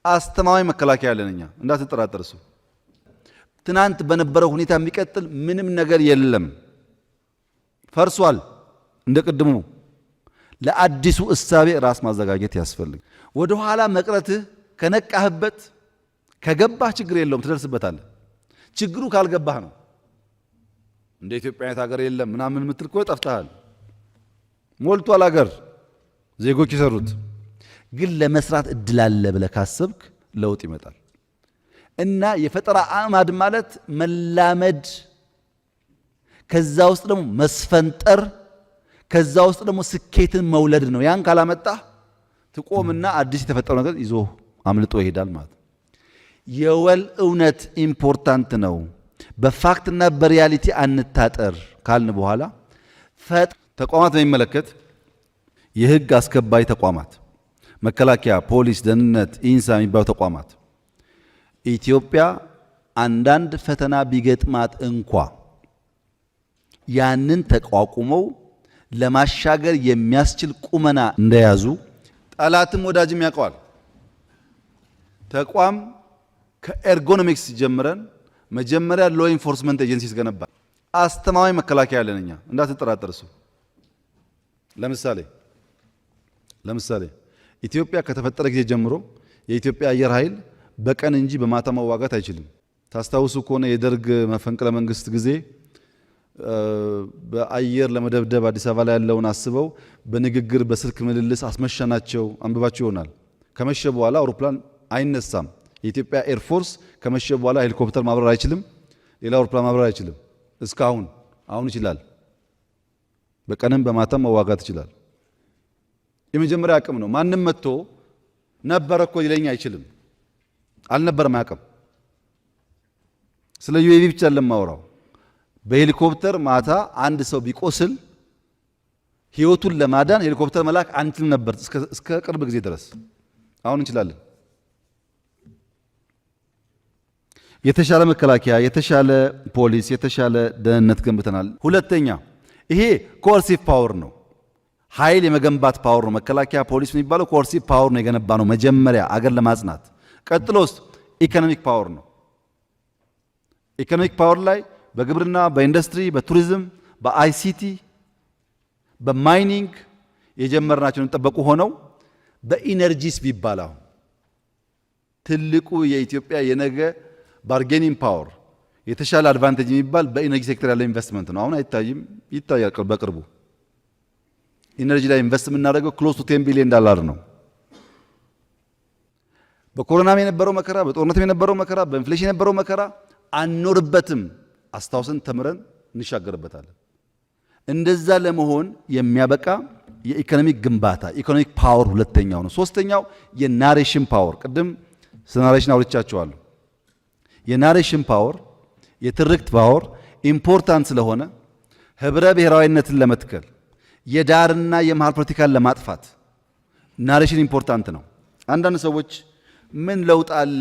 አስተማማኝ መከላከያ ያለን እኛ፣ እንዳትጠራጠር። እሱ ትናንት በነበረው ሁኔታ የሚቀጥል ምንም ነገር የለም። ፈርሷል። እንደ ቅድሙ ለአዲሱ እሳቤ ራስ ማዘጋጀት ያስፈልግ። ወደ ኋላ መቅረትህ ከነቃህበት ከገባህ ችግር የለውም፣ ትደርስበታለህ። ችግሩ ካልገባህ ነው። እንደ ኢትዮጵያ አይነት ሀገር የለም ምናምን የምትል ከሆነ ጠፍተሃል። ሞልቷል ሀገር፣ ዜጎች የሰሩት። ግን ለመስራት እድል አለ ብለህ ካሰብክ ለውጥ ይመጣል። እና የፈጠራ አዕማድ ማለት መላመድ፣ ከዛ ውስጥ ደግሞ መስፈንጠር፣ ከዛ ውስጥ ደግሞ ስኬትን መውለድ ነው። ያን ካላመጣህ ትቆምና አዲስ የተፈጠረው ነገር ይዞ አምልጦ ይሄዳል ማለት ነው። የወል እውነት important ነው። በ fact ና በ reality አንታጠር ካልን በኋላ ተቋማት በሚመለከት የህግ አስከባሪ ተቋማት መከላከያ፣ ፖሊስ፣ ደህንነት፣ ኢንሳ የሚባሉ ተቋማት ኢትዮጵያ አንዳንድ ፈተና ቢገጥማት እንኳ ያንን ተቋቁመው ለማሻገር የሚያስችል ቁመና እንደያዙ ጠላትም ወዳጅም ያውቀዋል። ተቋም ከ ergonomics ጀምረን መጀመሪያ law enforcement agency ገነባ። አስተማማኝ መከላከያ ያለን እኛ፣ እንዳትጠራጠር። እሱ ለምሳሌ ኢትዮጵያ ከተፈጠረ ጊዜ ጀምሮ የኢትዮጵያ አየር ኃይል በቀን እንጂ በማታ መዋጋት አይችልም። ታስታውሱ ከሆነ የደርግ መፈንቅለ መንግስት ጊዜ በአየር ለመደብደብ አዲስ አበባ ላይ ያለውን አስበው በንግግር በስልክ ምልልስ አስመሸናቸው። አንብባችሁ ይሆናል። ከመሸ በኋላ አውሮፕላን አይነሳም። የኢትዮጵያ air force ከመሸ በኋላ ሄሊኮፕተር ማብረር አይችልም። ሌላ አውሮፕላን ማብረር አይችልም። እስካሁን አሁን ይችላል። በቀንም በማታም መዋጋት ይችላል። የመጀመሪያ አቅም ነው። ማንም መጥቶ ነበረ እኮ ሊለኝ አይችልም። አልነበረም አቅም። ስለ UAV ብቻ ለማውራው በሄሊኮፕተር ማታ አንድ ሰው ቢቆስል ህይወቱን ለማዳን ሄሊኮፕተር መላክ አንችልም ነበር እስከ ቅርብ ጊዜ ድረስ። አሁን እንችላለን። የተሻለ መከላከያ፣ የተሻለ ፖሊስ፣ የተሻለ ደህንነት ገንብተናል። ሁለተኛ ይሄ coercive power ነው፣ ኃይል የመገንባት power ነው። መከላከያ ፖሊስ የሚባለው coercive power ነው የገነባ ነው መጀመሪያ አገር ለማጽናት። ቀጥሎስ economic power ነው። Economic power ላይ በግብርና፣ በኢንዱስትሪ፣ በቱሪዝም፣ በ ICT፣ በ mining የጀመርናቸውን ጠበቁ ሆነው በ energy ስ ቢባል አሁን ትልቁ የኢትዮጵያ የነገ bargaining power የተሻለ advantage የሚባል በ energy sector ያለ ኢንቨስትመንት ነው። አሁን አይታይም፣ ይታያል በቅርቡ። Energy ላይ invest የምናደርገው close to $10 billion ነው። በኮሮናም የነበረው መከራ፣ በጦርነትም የነበረው መከራ፣ በ inflation የነበረው መከራ አንኖርበትም። አስታውሰን ተምረን እንሻገርበታለን። እንደዛ ለመሆን የሚያበቃ የ economic ግንባታ economic power ሁለተኛው ነው። ሶስተኛው የ narration power፣ ቅድም ስለ narration አውርቻችኋለሁ። የ narration power የትርክት power important ስለሆነ ህብረ ብሔራዊነትን ለመትከል፣ የዳርና የመሃል ፖለቲካን ለማጥፋት narration important ነው። አንዳንድ ሰዎች ምን ለውጥ አለ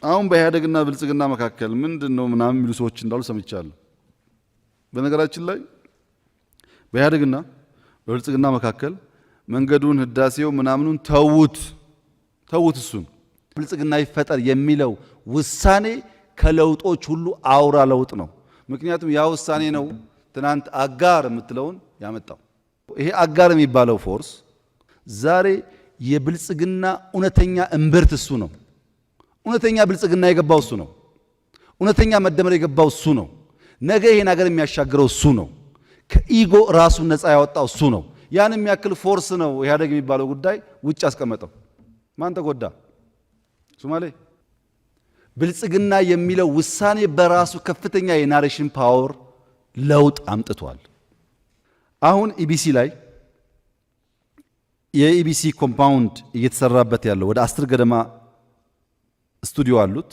አሁን በኢህአዴግና ብልጽግና መካከል ምንድን ነው ምናምን የሚሉ ሰዎች እንዳሉ ሰምቻለሁ። በነገራችን ላይ በኢህአዴግና በብልጽግና መካከል መንገዱን፣ ህዳሴው ምናምኑን ተዉት ተዉት፣ እሱን ብልጽግና ይፈጠር የሚለው ውሳኔ ከለውጦች ሁሉ አውራ ለውጥ ነው። ምክንያቱም ያ ውሳኔ ነው ትናንት አጋር የምትለውን ያመጣው። ይሄ አጋር የሚባለው force ዛሬ የብልጽግና እውነተኛ እምብርት እሱ ነው። እውነተኛ ብልጽግና የገባው እሱ ነው። እውነተኛ መደመር የገባው እሱ ነው። ነገ ይሄን ሀገር የሚያሻግረው እሱ ነው። ከ ego ራሱን ነፃ ያወጣው እሱ ነው። ያን የሚያክል force ነው ኢህአዴግ የሚባለው ጉዳይ ውጭ ያስቀመጠው። ማን ተጎዳ? ሶማሌ። ብልጽግና የሚለው ውሳኔ በራሱ ከፍተኛ የ narration power ለውጥ አምጥቷል። አሁን ኢቢሲ ላይ የኢቢሲ compound እየተሰራበት ያለው ወደ 10 ገደማ ስቱዲዮ አሉት።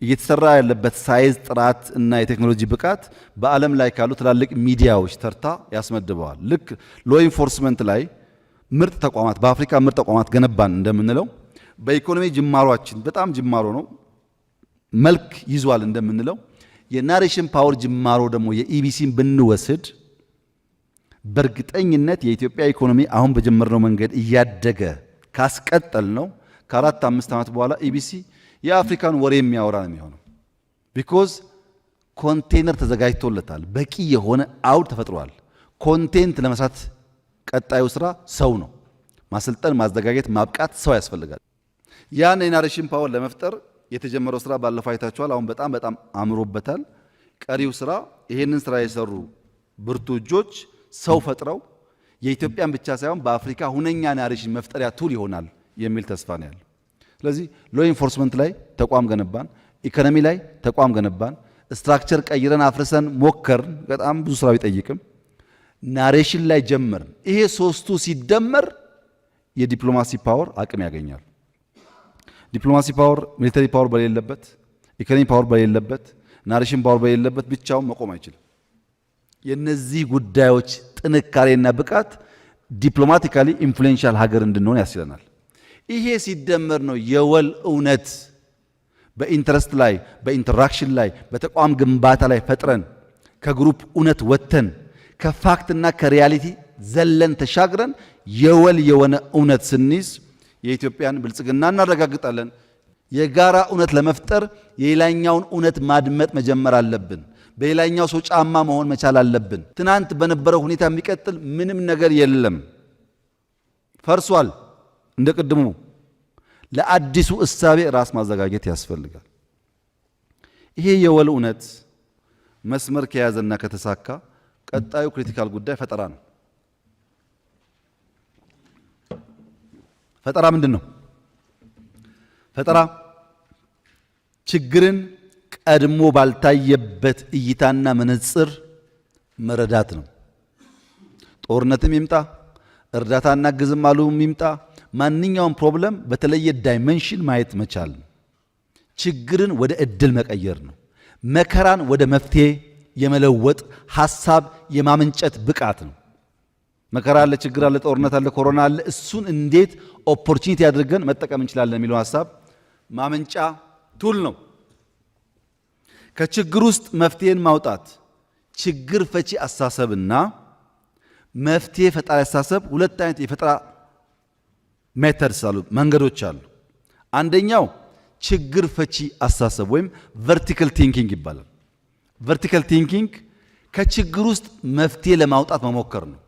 እየተሰራ ያለበት size፣ ጥራት እና የቴክኖሎጂ ብቃት በዓለም ላይ ካሉ ትላልቅ ሚዲያዎች ተርታ ያስመድበዋል። ልክ law enforcement ላይ ምርጥ ተቋማት፣ በአፍሪካ ምርጥ ተቋማት ገነባን እንደምንለው፣ በኢኮኖሚ ጅማሯችን በጣም ጅማሮ ነው፣ መልክ ይዟል እንደምንለው፣ የ narration power ጅማሮ ደግሞ የኢቢሲን ብንወስድ በእርግጠኝነት የኢትዮጵያ ኢኮኖሚ አሁን በጀመርነው መንገድ እያደገ ካስቀጠልነው ከ4 5 ዓመት በኋላ ኢቢሲ የአፍሪካን ወሬ የሚያወራ ነው የሚሆነው። Because container ተዘጋጅቶለታል። በቂ የሆነ አውድ ተፈጥሯል። Content ለመስራት ቀጣዩ ስራ ሰው ነው። ማሰልጠን፣ ማዘጋጀት፣ ማብቃት ሰው ያስፈልጋል። ያን የ narration power ለመፍጠር የተጀመረው ስራ ባለፈው አይታችኋል። አሁን በጣም በጣም አምሮበታል። ቀሪው ስራ ይሄንን ስራ የሰሩ ብርቱ እጆች ሰው ፈጥረው የኢትዮጵያን ብቻ ሳይሆን በአፍሪካ ሁነኛ narration መፍጠሪያ tool ይሆናል የሚል ተስፋ ነው ያለው። ስለዚህ law enforcement ላይ ተቋም ገነባን፣ ኢኮኖሚ ላይ ተቋም ገነባን፣ structure ቀይረን አፍርሰን ሞከርን። በጣም ብዙ ስራ ቢጠይቅም narration ላይ ጀመርን። ይሄ ሶስቱ ሲደመር የዲፕሎማሲ power አቅም ያገኛል። ዲፕሎማሲ power military power በሌለበት፣ economy power በሌለበት፣ narration power በሌለበት ብቻውን መቆም አይችልም። የነዚህ ጉዳዮች ጥንካሬና ብቃት diplomatically influential ሀገር እንድንሆን ያስችለናል። ይሄ ሲደመር ነው የወል እውነት በ interest ላይ፣ በ interaction ላይ፣ በተቋም ግንባታ ላይ ፈጥረን፣ ከ group እውነት ወጥተን፣ ከ fact ና ከ reality ዘለን ተሻግረን የወል የሆነ እውነት ስንይዝ የኢትዮጵያን ብልጽግና እናረጋግጣለን። የጋራ እውነት ለመፍጠር የሌላኛውን እውነት ማድመጥ መጀመር አለብን። በሌላኛው ሰው ጫማ መሆን መቻል አለብን። ትናንት በነበረው ሁኔታ የሚቀጥል ምንም ነገር የለም። ፈርሷል። እንደ ቅድሙ ለአዲሱ እሳቤ ራስ ማዘጋጀት ያስፈልጋል። ይሄ የወል እውነት መስመር ከያዘና ከተሳካ ቀጣዩ critical ጉዳይ ፈጠራ ነው። ፈጠራ ምንድን ነው? ፈጠራ ችግርን ቀድሞ ባልታየበት እይታና መነጽር መረዳት ነው። ጦርነትም ይምጣ፣ እርዳታ እናግዝም አሉም ይምጣ፣ ማንኛውም problem በተለየ dimension ማየት መቻል ነው። ችግርን ወደ እድል መቀየር ነው። መከራን ወደ መፍትሄ የመለወጥ ሀሳብ የማመንጨት ብቃት ነው። መከራ አለ፣ ችግር አለ፣ ጦርነት አለ፣ ኮሮና አለ። እሱን እንዴት opportunity አድርገን መጠቀም እንችላለን የሚለው ሀሳብ ማመንጫ tool ነው። ከችግር ውስጥ መፍትሄን ማውጣት፣ ችግር ፈቺ አስተሳሰብና መፍትሄ ፈጣሪ አስተሳሰብ ሁለት አይነት የፈጠራ methods አሉ፣ መንገዶች አሉ። አንደኛው ችግር ፈቺ አስተሳሰብ ወይም vertical thinking ይባላል። Vertical thinking ከችግር ውስጥ መፍትሄ ለማውጣት መሞከር ነው።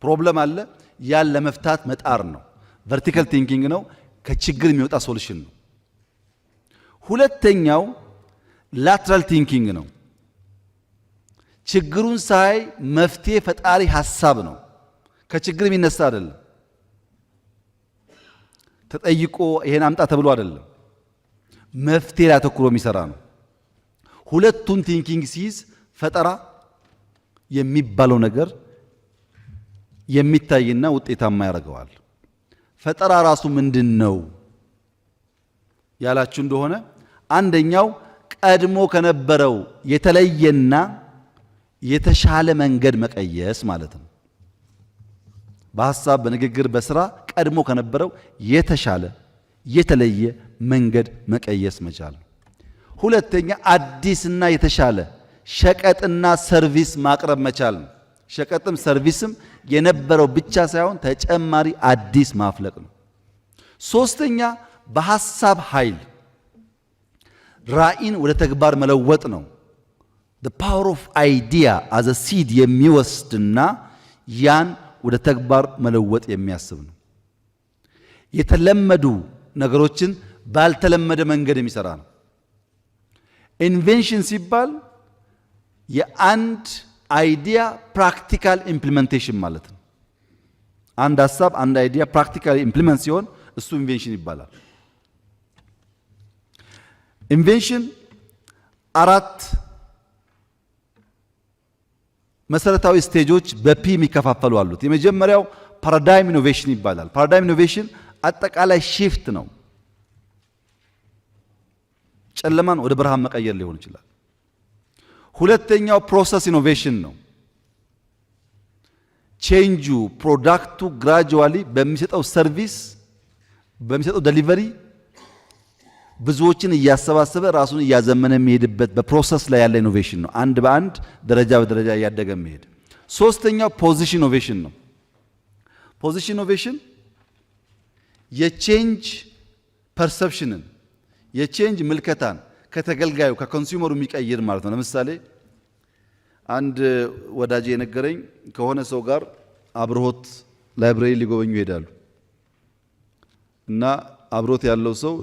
Problem አለ፣ ያን ለመፍታት መጣር ነው። Vertical thinking ነው። ከችግር የሚወጣ solution ነው። ሁለተኛው lateral thinking ነው። ችግሩን ሳይ መፍትሄ ፈጣሪ ሀሳብ ነው። ከችግር የሚነሳ አይደለም። ተጠይቆ ይሄን አምጣ ተብሎ አይደለም። መፍትሄ ላይ አተኩሮ የሚሰራ ነው። ሁለቱን thinking ሲይዝ ፈጠራ የሚባለው ነገር የሚታይና ውጤታማ ያደርገዋል። ፈጠራ ራሱ ምንድን ነው ያላችሁ እንደሆነ፣ አንደኛው ቀድሞ ከነበረው የተለየና የተሻለ መንገድ መቀየስ ማለት ነው። በሀሳብ፣ በንግግር፣ በስራ ቀድሞ ከነበረው የተሻለ የተለየ መንገድ መቀየስ መቻል ነው። ሁለተኛ አዲስና የተሻለ ሸቀጥና service ማቅረብ መቻል ነው። ሸቀጥም service ም የነበረው ብቻ ሳይሆን ተጨማሪ አዲስ ማፍለቅ ነው። ሶስተኛ በሀሳብ ኃይል ራዕይን ወደ ተግባር መለወጥ ነው። The power of idea as a seed የሚወስድና ያን ወደ ተግባር መለወጥ የሚያስብ ነው። የተለመዱ ነገሮችን ባልተለመደ መንገድ የሚሰራ ነው። Invention ሲባል የአንድ idea practical implementation ማለት ነው። አንድ ሀሳብ፣ አንድ idea practically implement ሲሆን እሱ invention ይባላል። Invention አራት መሰረታዊ stage ኦች በ P የሚከፋፈሉ አሉት። የመጀመሪያው paradigm innovation ይባላል። Paradigm innovation አጠቃላይ shift ነው። ጨለማን ወደ ብርሃን መቀየር ሊሆን ይችላል። ሁለተኛው process innovation ነው። Change ኡ product ኡ gradually በሚሰጠው service፣ በሚሰጠው delivery ብዙዎችን እያሰባሰበ ራሱን እያዘመነ የሚሄድበት በ process ላይ ያለ innovation ነው። አንድ በአንድ፣ ደረጃ በደረጃ እያደገ የሚሄድ። ሶስተኛው position innovation ነው። Position innovation የ change perception ን፣ የ change ምልከታን ከተገልጋዩ፣ ከ consumer ኡ የሚቀይር ማለት ነው። ለምሳሌ አንድ ወዳጄ የነገረኝ፣ ከሆነ ሰው ጋር አብርሆት library ሊጎበኙ ይሄዳሉ እና አብሮት ያለው ሰው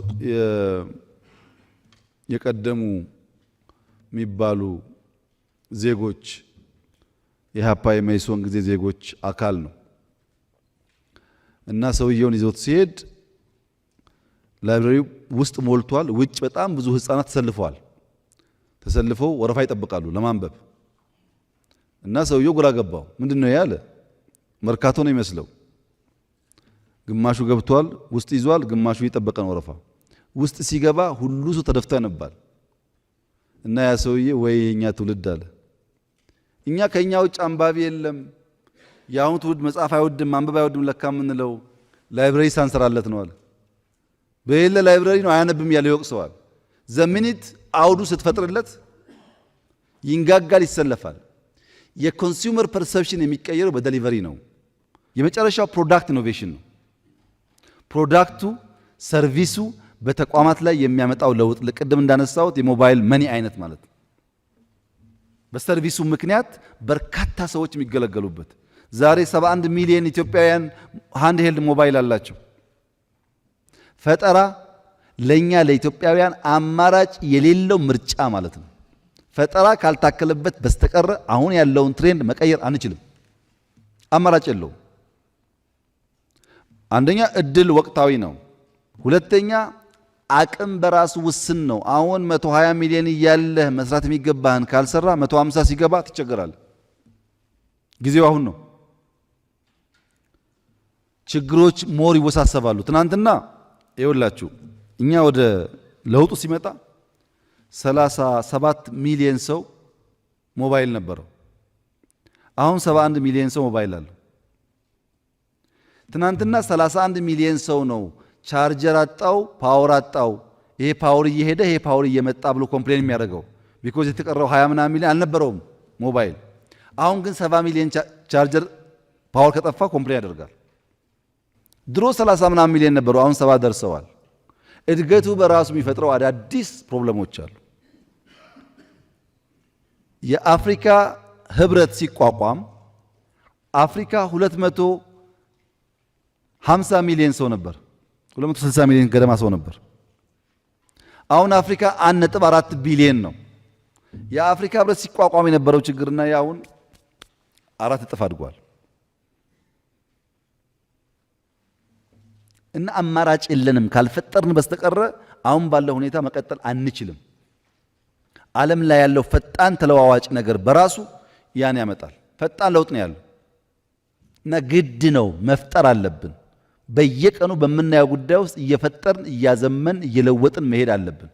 የቀደሙ የሚባሉ ዜጎች፣ የኢህአፓ፣ የመኢሶን ጊዜ ዜጎች አካል ነው። እና ሰውየውን ይዞት ሲሄድ library ው ውስጥ ሞልቷል። ውጭ በጣም ብዙ ህፃናት ተሰልፈዋል። ተሰልፈው ወረፋ ይጠብቃሉ ለማንበብ። እና ሰውየው ግራ ገባው። ምንድን ነው ያለ፣ መርካቶ ነው የሚመስለው። ግማሹ ገብቷል፣ ውስጥ ይዟል፣ ግማሹ እየጠበቀ ነው ወረፋ። ውስጥ ሲገባ ሁሉ ሰው ተደፍቶ ያነባል። እና ያ ሰውዬ ወይ የኛ ትውልድ አለ። እኛ ከኛ ውጭ አንባቢ የለም። የአሁኑ ትውልድ መጽሐፍ አይወድም፣ ማንበብ አይወድም። ለካ የምንለው library ሳንሰራለት ነው አለ። በሌለ library ነው አያነብም እያለ ይወቅሰዋል። The minute አውዱ ስትፈጥርለት ይንጋጋል፣ ይሰለፋል። የ consumer perception የሚቀየረው በ delivery ነው። የመጨረሻው product innovation ነው። Product ኡ፣ service ኡ በተቋማት ላይ የሚያመጣው ለውጥ፣ ቅድም እንዳነሳሁት የ mobile money አይነት ማለት ነው። በ service ኡ ምክንያት በርካታ ሰዎች የሚገለገሉበት፣ ዛሬ 71 ሚሊዮን ኢትዮጵያውያን handheld mobile አላቸው። ፈጠራ ለእኛ ለኢትዮጵያውያን አማራጭ የሌለው ምርጫ ማለት ነው። ፈጠራ ካልታከለበት በስተቀረ አሁን ያለውን trend መቀየር አንችልም። አማራጭ የለውም። አንደኛ እድል ወቅታዊ ነው። ሁለተኛ አቅም በራሱ ውስን ነው። አሁን 120 ሚሊዮን እያለህ መስራት የሚገባህን ካልሰራህ 150 ሲገባ ትቸገራለህ። ጊዜው አሁን ነው። ችግሮች more ይወሳሰባሉ። ትናንትና ይኸውላችሁ እኛ ወደ ለውጡ ሲመጣ 37 ሚሊዮን ሰው ሞባይል ነበረው። አሁን 71 ሚሊዮን ሰው ሞባይል አለው። ትናንትና 31 ሚሊዮን ሰው ነው ቻርጀር አጣው፣ power አጣው፣ ይሄ power እየሄደ ይሄ power እየመጣ ብሎ complain የሚያደርገው፣ because የተቀረው 20 ምናምን ሚሊዮን አልነበረውም ሞባይል። አሁን ግን 70 ሚሊዮን charger power ከጠፋ complain ያደርጋል። ድሮ 30 ምናምን ሚሊዮን ነበሩ፣ አሁን 70 ደርሰዋል። እድገቱ በራሱ የሚፈጥረው አዳዲስ problem ኦች አሉ። የአፍሪካ ህብረት ሲቋቋም አፍሪካ 250 ሚሊዮን ሰው ነበር። 260 ሚሊዮን ገደማ ሰው ነበር። አሁን አፍሪካ 1.4 ቢሊዮን ነው። የአፍሪካ ህብረት ሲቋቋም የነበረው ችግርና የአሁን 4 እጥፍ አድጓል። እና አማራጭ የለንም፣ ካልፈጠርን በስተቀረ አሁን ባለው ሁኔታ መቀጠል አንችልም። ዓለም ላይ ያለው ፈጣን ተለዋዋጭ ነገር በራሱ ያን ያመጣል። ፈጣን ለውጥ ነው ያለው እና ግድ ነው፣ መፍጠር አለብን። በየቀኑ በምናየው ጉዳይ ውስጥ እየፈጠርን፣ እያዘመን፣ እየለወጥን መሄድ አለብን።